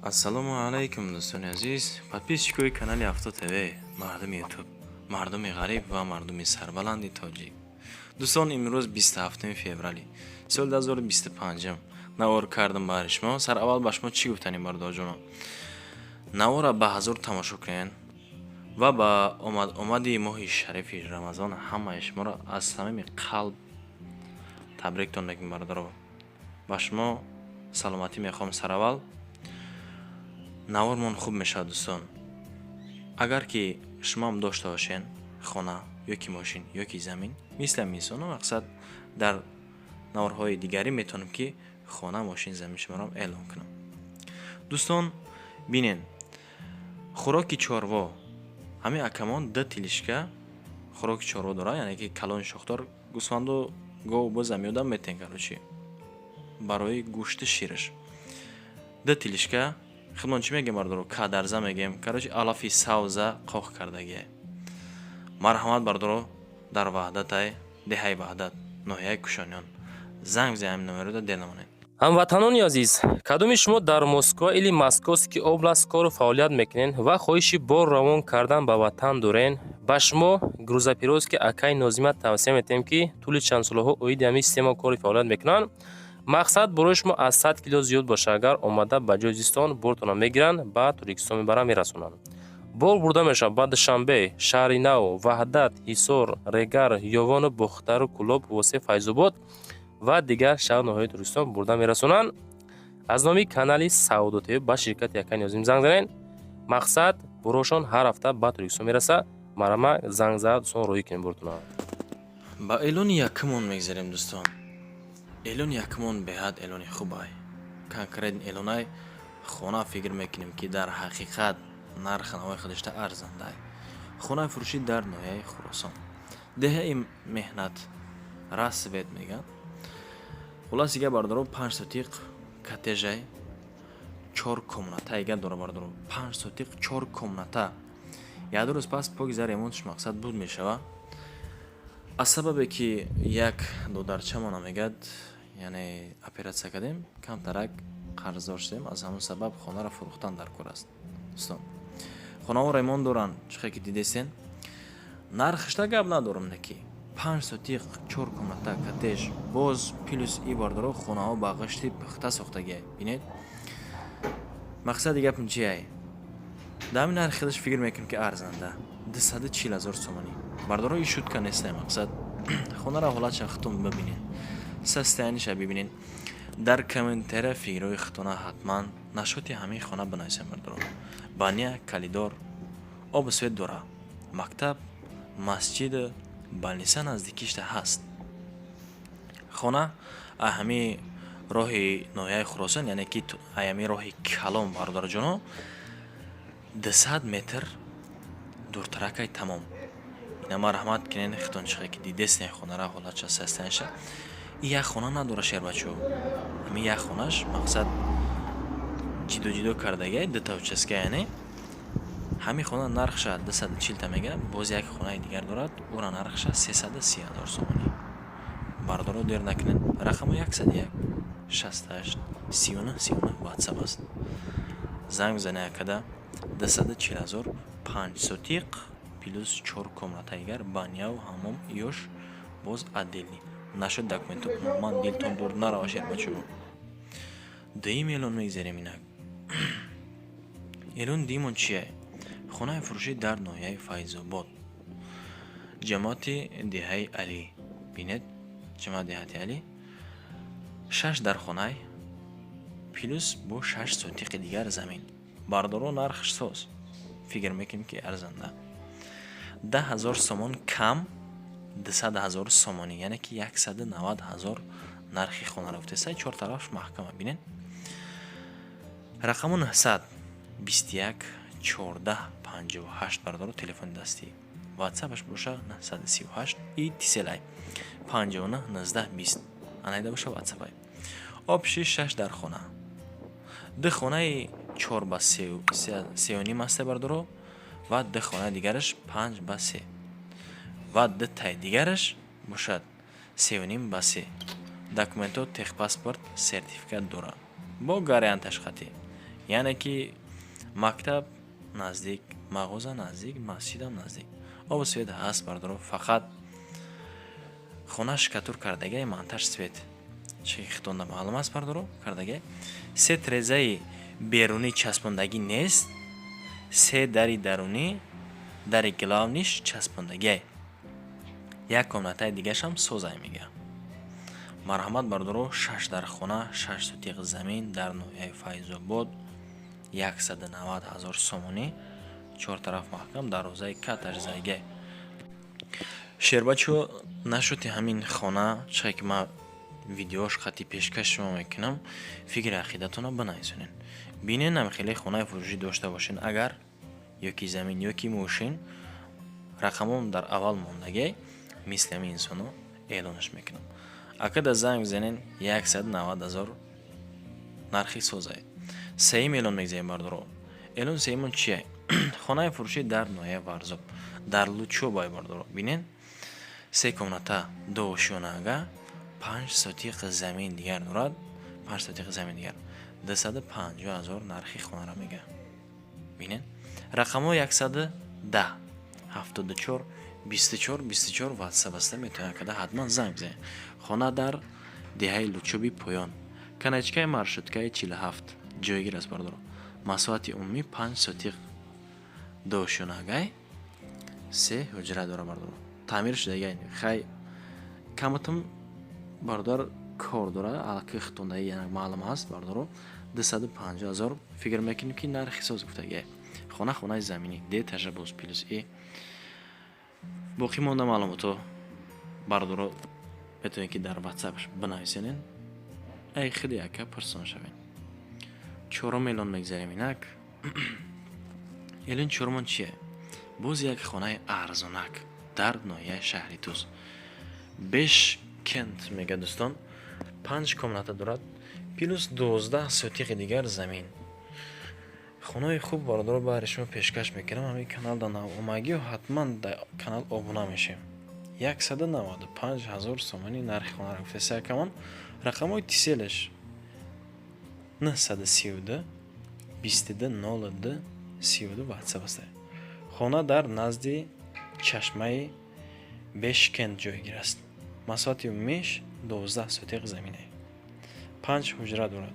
Ассалому алайкум, дӯстони азиз, подписчикои канали Авто ТВ, мардуми Ютуб, мардуми ғариб ва мардуми сарбаланди тоҷик. Дӯстон, имрӯз 27 феврали соли 2025 навор кардам баҳри шумо. Сараввал ба шумо чӣ гуфтанем, бародарҷоно? Навора ба ҳазур тамошо кунед ва ба омади моҳи шарифи Рамазон ҳамаи шуморо аз самими қалб табриктон мекунем, бародаро. Ба шумо саломатӣ мехоҳам. Сараввал навормон хуб мешавад, дӯстон. Агар ки шумоам дошта бошен хона ё ки мошин ё ки замин, мисли ҳамин инсоно, мақсад, дар наворҳои дигарӣ метавонем, ки хона, мошин, замин шуморо эълон кунам. Дӯстон, бинен, хӯроки чорво ҳамин акамон ду тележка хӯроки чорво дорад, яъне ки калони шохдор, гӯсфанду гову буза меодам метен, короче, барои гӯшти шираш ду тележка. Худмон чӣ мегем, бардоро? Кадарза мегем, короче, алафи савза қоқ кардагия. Марҳамат, бардоро, дар Ваҳдатай, деҳаи Ваҳдат, ноҳияи Кушониён. Занг бизанед ҳамин номерода, дер намонед. Ҳамватанони азиз, кадоми шумо дар Москва или Московский область кору фаъолият мекунед ва хоҳиши бор равон кардан ба ватан дорен, ба шумо грузоперевозки акаи Нозима тавсия метиҳем, ки тӯли чанд солаҳо оиди ҳамин система кори фаъолият мекунанд. Мақсад, борои шумо аз 100 кило зиёд боша, агар омада ба ҷои зистон бортона мегиранд, ба Тоҷикистон мебаранд, мерасонанд. Бор бурда мешавад ба Душанбе, Шаҳри Нав, Ваҳдат, Ҳисор, Регар, Ёвону Бохтару Кӯлоб, Восе, Файзобод ва дигар шаҳру ноҳияи Тоҷикистон бурда мерасонанд. Аз номи канали Савдо ТВ ба ширкати акаи Нозим занг занед. Мақсад, борошон ҳар ҳафта ба Тоҷикистон мерасад. Марҳамат, занг зада, дӯстон, роҳӣ кунед бортона. Ба эълони якумон мегзарем, дӯстон. Эълони якумон беҳад эълони хубай, конкретно эълонай хона. Фикр мекунем, ки дар ҳақиқат нархи навои худашта арзандай. Хонаи фурӯшӣ дар ноҳияи Хуросон, деҳаи Меҳнат, Рассвет мегӯянд. Хулоси гап, бардоро, 5 сотиқ коттежай, чор комната ига дора, бардоро, 5 сотиқ, чор комната. Як 2 рӯз пас покиза ремонтш, мақсад, буд мешава. Аз сабабе ки як додарчамона мегӯяд, яъне оператсия кардем, камтарак қарздор шудем, аз ҳамон сабаб хонаро фурӯхтан дар кор аст. Дӯстон, хонаҳо ремонт доранд, чихе ки дидесен. Нархишта гап надорам, не ки 5 сотиқ, чор комната коттеж, боз плюс и, бардоро, хонаҳо ба ғишти пухта сохтагиай. Бинед, мақсади гапм чиай? Дар ҳамин нархи худаш фикр мекунем, ки арзанда, 240 000 сомонӣ. Бардоро, и шутка нестай. Мақсад, хонаро ҳолатша худтон бибинед, состояниеша бибинед. Дар комментария фикрҳои худтона ҳатман насчёти ҳамин хона бинависем, бардоро. Баня, коридор, обу свет дора, мактаб, масҷиду больница наздикишта ҳаст. Хона ҳамин роҳи ноҳияи Хуросон, яъне ки ҳамин роҳи калон, бародарҷоно, 200 метр дуртаракай, тамом. Ина, марҳамат кинен, хитон чихе ки дидестен хонара, ҳолатша, состояниеша. И як хона надора, шербачо, ҳамин як хонаш, мақсад, ҷидо ҷидо кардагиай, дута участка. Яъне ҳамин хона нархша 240-та мега. Боз як хонаи дигар дорад, ӯра нархша 330 000 сомонӣ. Бардоро, дер накунед. Рақаму 101 68 39 39 ватсап аст. Занг бизанед акада. 240 000, 5 сотиқ плюс чор комната, игар баняу ҳаммом, ёш боз отдельный. Нашуд документу, умуман дилтон дур нарава, шербачо. Дуюм эълон мегзарем инак. Эълони дуюмон чие? Хонаи фурӯшӣ дар ноҳияи Файзобод, ҷамоати деҳаи Алӣ. Бинед, ҷамоати деҳати Алӣ, шаш дархонай плюс бо 6 сотиқи дигар замин. Бардоро, нархш соз, фикр мекунем, ки арзанда, 10 000 сомон кам 200 000 сомонӣ, яъне ки 190 000 нархи хона рафтеса. Чор тарафш маҳкама. Бинед, рақаму 921 14 58, бардоро, телефони дастӣ. Ватсапаш боша 938 и тиселай 59 19 20, анайда боша ватсапай. Общий шаш дар хона, ду хонаи чор ба сеюним аста, бардоро, ва ду хонаи дигараш 5 ба 3 ва дутаи дигараш бошад 3,5 ба 3. Документҳо, техпаспорт, сертификат дорад, бо гарантияш қатъӣ. Яъне ки мактаб наздик, мағоза наздик, масҷидам наздик, обу свет ҳаст, бародаро. Фақат хона штукатур кардагиай, монтаж свет чи хитонда маълум аст, бародаро, кардагиай. Се трезаи берунӣ часпондагӣ нест, се дари дарунӣ, дари главный ш часпондагиай. Як комнатаи дигашам созай мега. Марҳамат, бародаро, шаш дар хона, 6 сотиқ замин дар ноҳияи Файзобод, 190 000 сомонӣ, чор тараф маҳкам, дарвозаи каташ зайгай. Шербачо, нашуди ҳамин хона чиқе ки ман видеош қати пешкаш шумо мекунам, фикри ақидатонро бинависонед. Бинен, ам хеле хонаи фурӯшӣ дошта бошен агар, ё ки замин, ё ки мошин, рақамон дар аввал мондагиай, мисли ҳамин инсоно эълонаш мекунам. Ака да занг бизанен, 190 000 нархи созае. Сеюм эълон мегзарем, бародаро. Эълони сеюмон чие? Хонаи фурӯшӣ дар ноҳияи Варзоб, дар Лучобай, бародаро. Бинен, се комната, ду ошёнага, 5 сотиқ замин дигар дорад, 5 сотиқ замин дигар. 250 000 нархи хонаро мега. Бинен, рақамҳо 110 74 24 24 ватсап аста, метавонед када ҳатман занг бизанед. Хона дар деҳаи Лучоби поён, конечкаи маршруткаи 47 ҷойгир аст, бародаро. Масоҳати умумӣ 5 сотиқ, ду ошёнагай, се ҳуҷра дора, бародаро. Таъмир шудагай, хай каматам, бародар, кор дора, аллакай хитондаи маълум аст, бародаро. 250 000 фикр мекунем, ки нархи соз гуфтагиай. Хона хонаи заминӣ, ду этажа, боз плюс и боқӣ монда маълумотҳо, бародаро, метавонед, ки дар ватсап бинависенед, ай хеле яка пурсон шавед. Чорум эълон мегзарем инак. Эълони чорумон чие? Боз як хонаи арзонак дар ноҳияи шаҳри Тӯс, Бешкент мега, дӯстон. Панҷ комната дорад, плюс 12 сотиқи дигар замин. Хонаи хуб, бародаро, баҳри шумо пешкаш мекунам. Ҳамин канал да навомагиҳо ҳатман да канал обуна мешем. 195 000 сомонӣ нархи хонаро гуфтеса якамон. Рақамҳои Тиселаш 932 22 02 32 ватсап аст. Хона дар назди чашмаи Бешкент ҷойгир аст. Масоҳати умумиш 12 сотиқ замине, панҷ ҳуҷра дорад.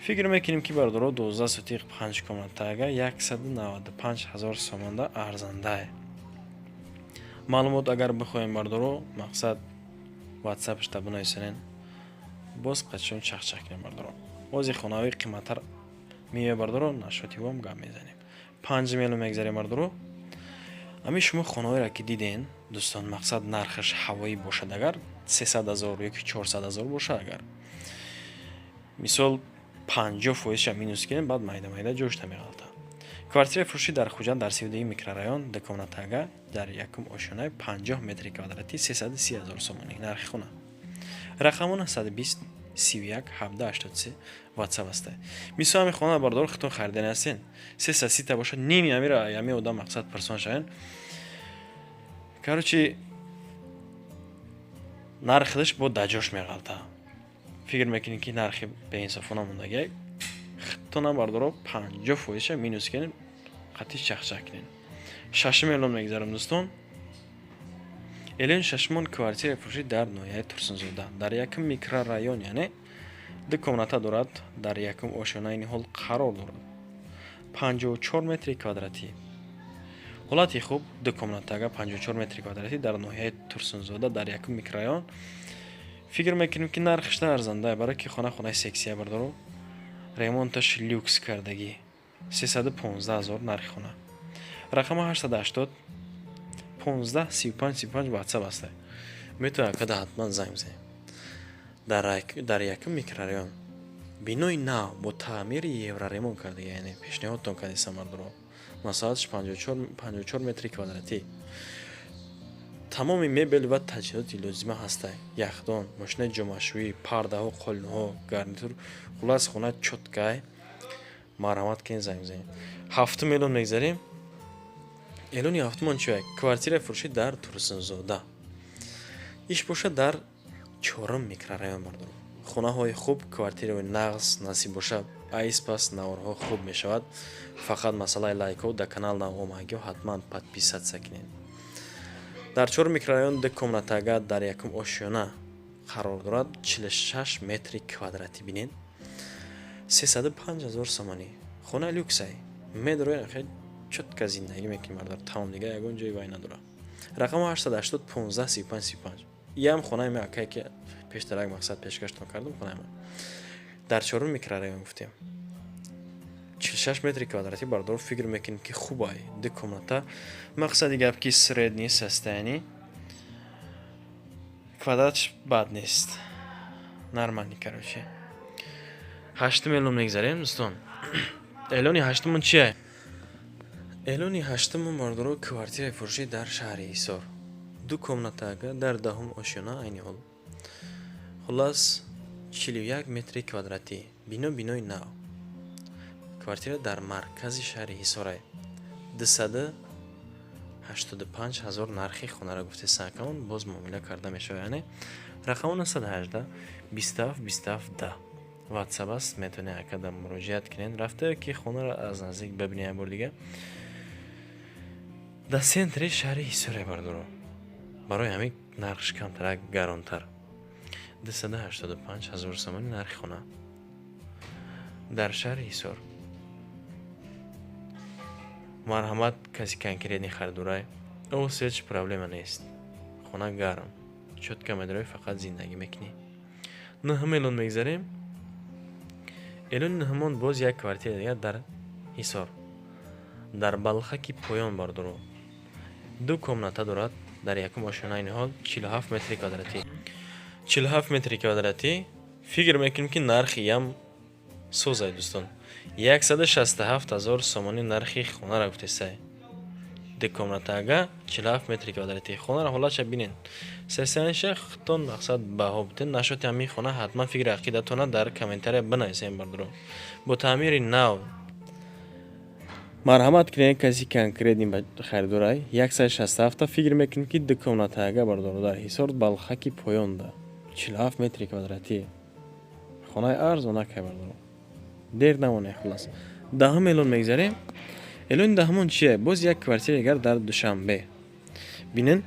Фикр мекунем, ки, бародаро, 12 сотиқ, панҷ комнатага 195 000 сомонда арзандае. Маълумот агар бихоҳем, бародаро, мақсад, ватсапашта бинависонед, боз қачон чахчах кунем, бародаро. Бози хонаҳои қиматтар меоя, бародаро, нашотивом гап мезанем. Панҷум эълон мегзарем, бародаро. Ҳамин шумо хонаҳоеро ки диден, дӯстон, мақсад, нархаш ҳавоӣ бошад агар, 300 000 ёки 400 000 бошад агар, мисол, 50 фоизша минус кунем, баъд майда майда ҷошта меғалта. Квартираи фурӯшӣ дар Хуҷанд, дар 32 микрорайон, ду комнатага, дар якум ошёнаи, 50 метри квадратӣ, 330 000 сомонӣ нархи хона. Рақамон 120 31 17 83 ватсап аста. Мисол, ҳамин хона, бародаро, худтон харидани ҳастен, 330-та бошад, ними амира ами одам, мақсад, пурсон шавен. Короче, нархиш бо даҷош меғалта. Фикр мекунем, ки нархи беинсофона мондагиак. Худтонам, бародаро, 50 фоизша минус кунем, қатъи чахчах кунем. Шашум эълон мегзарам, дӯстон. Эълони шашумон: квартираи фурӯшӣ дар ноҳияи Турсунзода, дар якум микрорайон, яъне ду комната дорад, дар якум ошёнаи ниҳол қарор дорад, 54 метри квадратӣ. Ҳолати хуб, ду комнатага, 54 метри квадратӣ дар ноҳияи Турсунзода, дар якум микрорайон. Фикр мекунем, ки нархиш арзанда, барое ки хона хонаи сексия, бародаро, ремонташ люкс кардагӣ. 315 000 нархи хона. Рақама 880 15 35 35 ватсап аста, метавонад када ҳатман занг бизанем. Дар якум микрорайон, бинои нав бо таъмири евроремонт карда, яъне пешниҳодтон кардисам, бародаро. Масоҳаташ 54 метри квадратӣ. Тамоми мебел ва таҷҳизоти лозима ҳаста: яхдон, мошинаи ҷомашӯӣ, пардаҳо, қолинҳо, гарнитур. Хуллас, хона чёткай. Марҳамат кунед, занг бизанед. Ҳафтум эълон мегзарем. Эълони ҳафтумон чия? Квартираи фурӯшӣ дар Турсунзода, иш бошад дар чорум микрорайон, бародаро. Хонаҳои хуб, квартираҳои нағз насиб бошад. Айс пас наворҳо хуб мешавад. Фақат масъалаи лайкҳо, дар канал навомагиҳо ҳатман подписаться кунед. Дар чор микрорайон, ду комнатага, дар якум ошёна қарор дорад, 46 метри квадратӣ. Бинед, 305 ҳазор сомонӣ. Хона люксай, медрои, хеле чётко зиндагӣ мекунӣ, бародар, тамом, дига ягон ҷои вай надорад. Рақаму 880 15 35 35. Иам хонаи ма, акае ки пештарак мақсад пешкаштон кардам, хонаи ма дар чорум микрорайон гуфтем, 46 метри квадратӣ. Бародаро, фикр мекунем, ки хубай, ду комната. Мақсади гап, ки средний состояние, квадратш бад нест, нормальный. Короче, ҳаштум эълон мегзарем, дӯстон. Эълони ҳаштумон чие? Эълони ҳаштумон, бародаро, квартираи фурӯшӣ дар шаҳри Ҳисор, ду комнатага, дар даҳум ошёна айни ҳол. Хуллас, 41 метри квадратӣ, бино бинои нав, квартира дар маркази шаҳри Ҳисорай. 285 ҳазор нархи хонаро гуфте сакамон, боз муомила карда мешавад. Яъне рақамо 918 27 27 10, ватсап аст. Метавонед, акада муроҷиат кунед, рафта ки хонаро аз наздик бибинед. Як бор дига, дар центри шаҳри Ҳисоре, бародаро, барои ҳамин нархш камтарак гаронтар. 285 ҳазор сомонӣ нархи хона дар шаҳри Ҳисор. Марҳамат, каси конкретный харидорай, о ҳеҷ проблема нест. Хона гарм, чётко, медарои, фақат зиндагӣ мекунӣ. Нӯҳум эълон мегзарем. Эълони нӯҳумон боз як квартира дигар дар Ҳисор, дар Балхаки Поён, бародаро. Ду комната дорад, дар якум ошёна, айни ҳол 47 метри квадратӣ, 47 метри квадратӣ. Фикр мекунем, ки нархи ям созай, дӯстон. 167 ҳазор сомонӣ нархи хонаро гуфтесай. Ду комнатага, 47 метри квадратӣ. Хонаро ҳолатша бинед, сесаниша худтон мақсад баҳо бутед. Нашоти ҳамин хона ҳатман фикри ақидатона дар комментария бинависем, бародаро. Бо таъмири нав. Марҳамат кунед, каси конкретный харидорай. 167-та фикр мекунем, ки ду комнатага, бародаро, дар Ҳисор, Балхаки Поёнда, 47 метри квадратӣ, хонаи арзонакай, бародаро, дер намонед. Хуллас, даҳум эълон мегзарем. Эълони даҳумон чие? Боз як квартира дигар дар Душанбе. Бинен,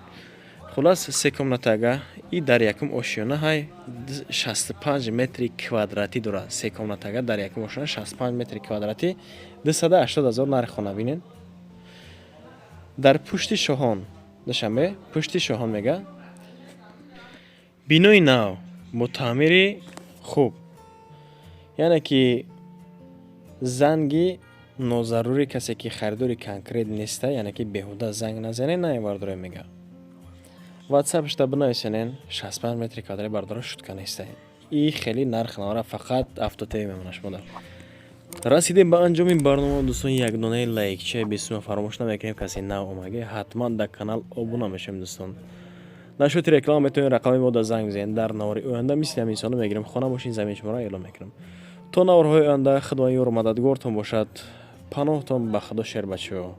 хуллас, се комнатага и дар якум ошёна ҳай, 65 метри квадратӣ дорад. Се комнатага, дар якум ошёна, 65 метри квадратӣ, 280 ҳазор нархи хона. Бинен, дар Пушти Шоҳон, Душанбе, Пушти Шоҳон мега, бинои нав бо таъмири хуб. Яъне ки занги нозарурӣ, касе ки харидори конкрет неста, яъне ки беҳуда занг назанед, на, бардоре, мега, ватсапшда бинависенен. 65 метри квадрат, бардора, шутка неста. И хеле нарх навара, фақат автотеи мемонад шумода. Расидем ба анҷоми барнома, дӯстон. Якдонаи лайкча бисума фаромӯш намекунем. Касе нав омагӣ, ҳатман дар канал обуна мешавем, дӯстон. Нашоти реклама метавонед рақами мо да занг бизанед. Дар навори оянда мисли ҳамин инсоно мегирем, хона мошин, замин шуморо эълон мекунам. То наворҳои оянда, Худованд ёру мададгортон бошад. Паноҳтон ба Худо, шербачаҳо.